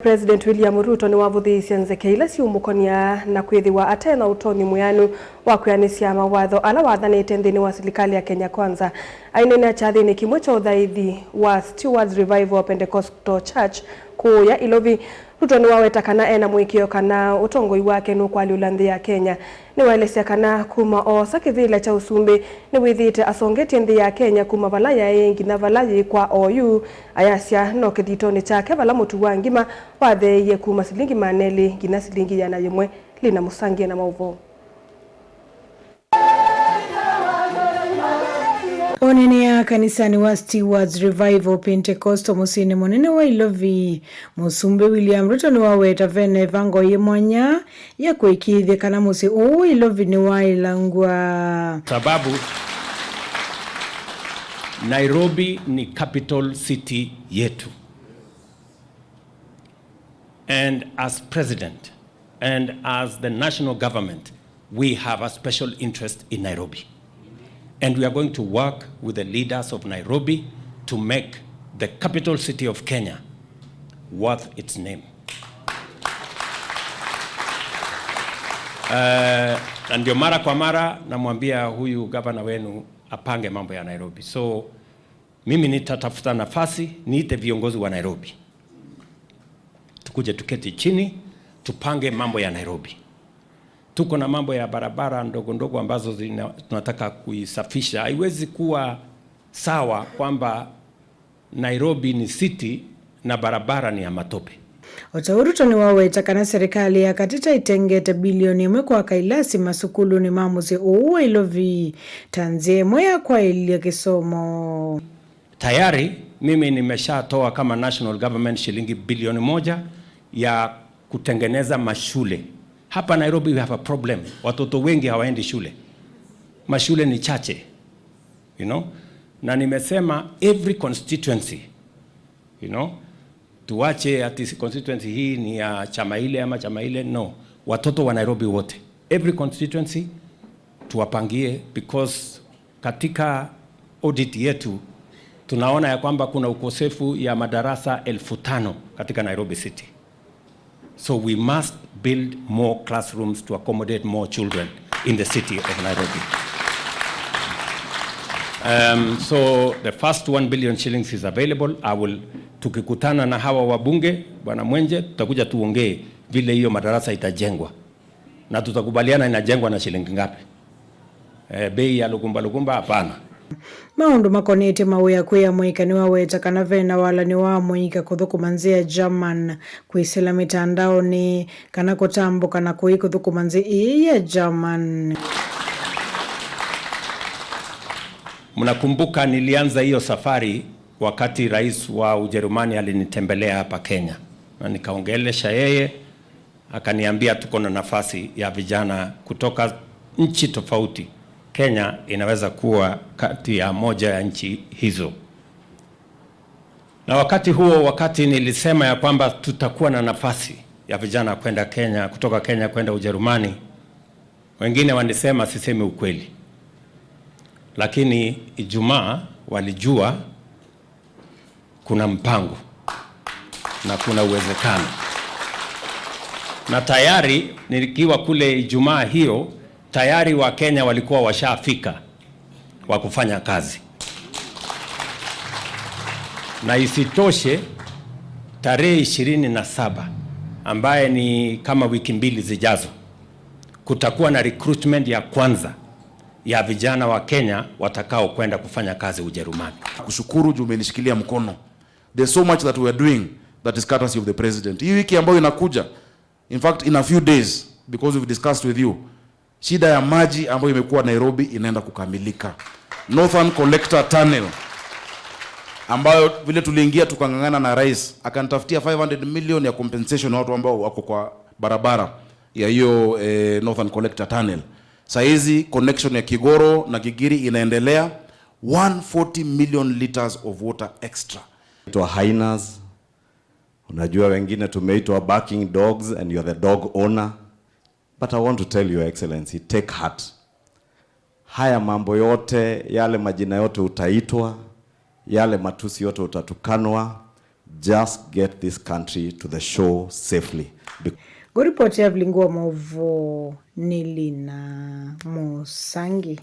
President William Ruto niwavuthiisye nzeke ila siumukonia na kwithiwa atena utonyi mwianu wa kwianisya mawatho ala wathanite nthini wa silikali ya Kenya Kwanza. Ainene kyathini kimwe cha uthaithi wa Stewards Revival Pentecostal Church kuya Ilovi. Ruto niwaweta kana ena mwikio kana utongoi wake nukwaliula nthi ya Kenya. Niwaelesya kana kuma oosa kivila cha usumbi niwithiite asongetye nthi ya Kenya kuma vala yai nginya vala yikwa oyu, ayasya no kithitoni chake vala mutu wa ngima watheeie kuma silingi 200 nginya silingi 100. Lina Musangie na mauvoo. Onene kanisani wa Stewards Revival Pentecostal musini munene wa Ilovi, Musumbi William Ruto niwaweta vene vango yi mwanya ya kuikithia kana musi uu Ilovi ni wailangwa. Sababu Nairobi ni capital city yetu, and as president and as the national government, we have a special interest in Nairobi, and we are going to work with the leaders of Nairobi to make the capital city of Kenya worth its name. Na ndio mara kwa mara namwambia huyu gavana wenu apange mambo ya Nairobi. So mimi nitatafuta nafasi niite viongozi wa Nairobi, tukuje tuketi chini tupange mambo ya Nairobi. Tuko na mambo ya barabara ndogo ndogo ambazo tunataka kuisafisha. Haiwezi kuwa sawa kwamba Nairobi ni city na barabara ni ya matope. Ota Ruto niwaweta kana serikali ya katita itengete bilioni 1 kwa kailasi masukulu ni mamuzi uu Ilovi tanzie imwe ya kwailia kisomo. Tayari mimi nimeshatoa kama national government shilingi bilioni 1 ya kutengeneza mashule. Hapa Nairobi we have a problem. Watoto wengi hawaendi shule. Mashule ni chache. Na nimesema every constituency, tuache ati constituency hii ni ya chama ile ama chama ile, no. Watoto wa Nairobi wote, every constituency tuwapangie, because katika audit yetu tunaona ya kwamba kuna ukosefu ya madarasa 5,000 katika Nairobi City. So we must build more classrooms to accommodate more children in the city of Nairobi. So the first 1 billion shillings is available. Tukikutana na hawa wabunge, Bwana Mwenje, tutakuja tuongee vile hiyo madarasa itajengwa. Na tutakubaliana inajengwa na shilingi ngapi. Bei ya lukumba lukumba hapana. Maundu makonete mawia kwi muika ni waweta kana vena wala ni wa muika kuthukuma nzi ya German kwisila mitandaoni kana kutambuka na kui kuthukuma nzi ii ya German. Mnakumbuka nilianza hiyo safari wakati rais wa Ujerumani alinitembelea hapa Kenya, na nikaongelesha yeye, akaniambia tuko na nafasi ya vijana kutoka nchi tofauti. Kenya inaweza kuwa kati ya moja ya nchi hizo. Na wakati huo, wakati nilisema ya kwamba tutakuwa na nafasi ya vijana kwenda Kenya, kutoka Kenya kwenda Ujerumani, wengine walisema sisemi ukweli. Lakini Ijumaa walijua kuna mpango na kuna uwezekano. Na tayari nikiwa kule Ijumaa hiyo, tayari wa Kenya walikuwa washafika wa kufanya kazi. Na isitoshe tarehe 27 ambaye ni kama wiki 2 zijazo, kutakuwa na recruitment ya kwanza ya vijana wa Kenya watakao kwenda kufanya kazi Ujerumani. Kushukuru juu umenishikilia mkono. There's so much that we are doing that is courtesy of the president. Hii wiki ambayo inakuja, in fact in a few days, because we've discussed with you, shida ya maji ambayo imekuwa Nairobi inaenda kukamilika. Northern Collector Tunnel ambayo vile tuliingia tukangangana na rais akanitafutia 500 million ya compensation watu ambao wako kwa barabara ya hiyo Northern Collector Tunnel. Saizi connection ya Kigoro na Gigiri inaendelea, 140 million liters of water extra. Tumeitwa hyenas. Unajua wengine tumeitwa barking dogs and you're the dog owner. But I want to tell you, Excellency, take heart. Haya mambo yote, yale majina yote utaitwa, yale matusi yote utatukanwa, Just get this country to the shore safely. Nguripoti ya Vlingua Movo ni Lina Musangi.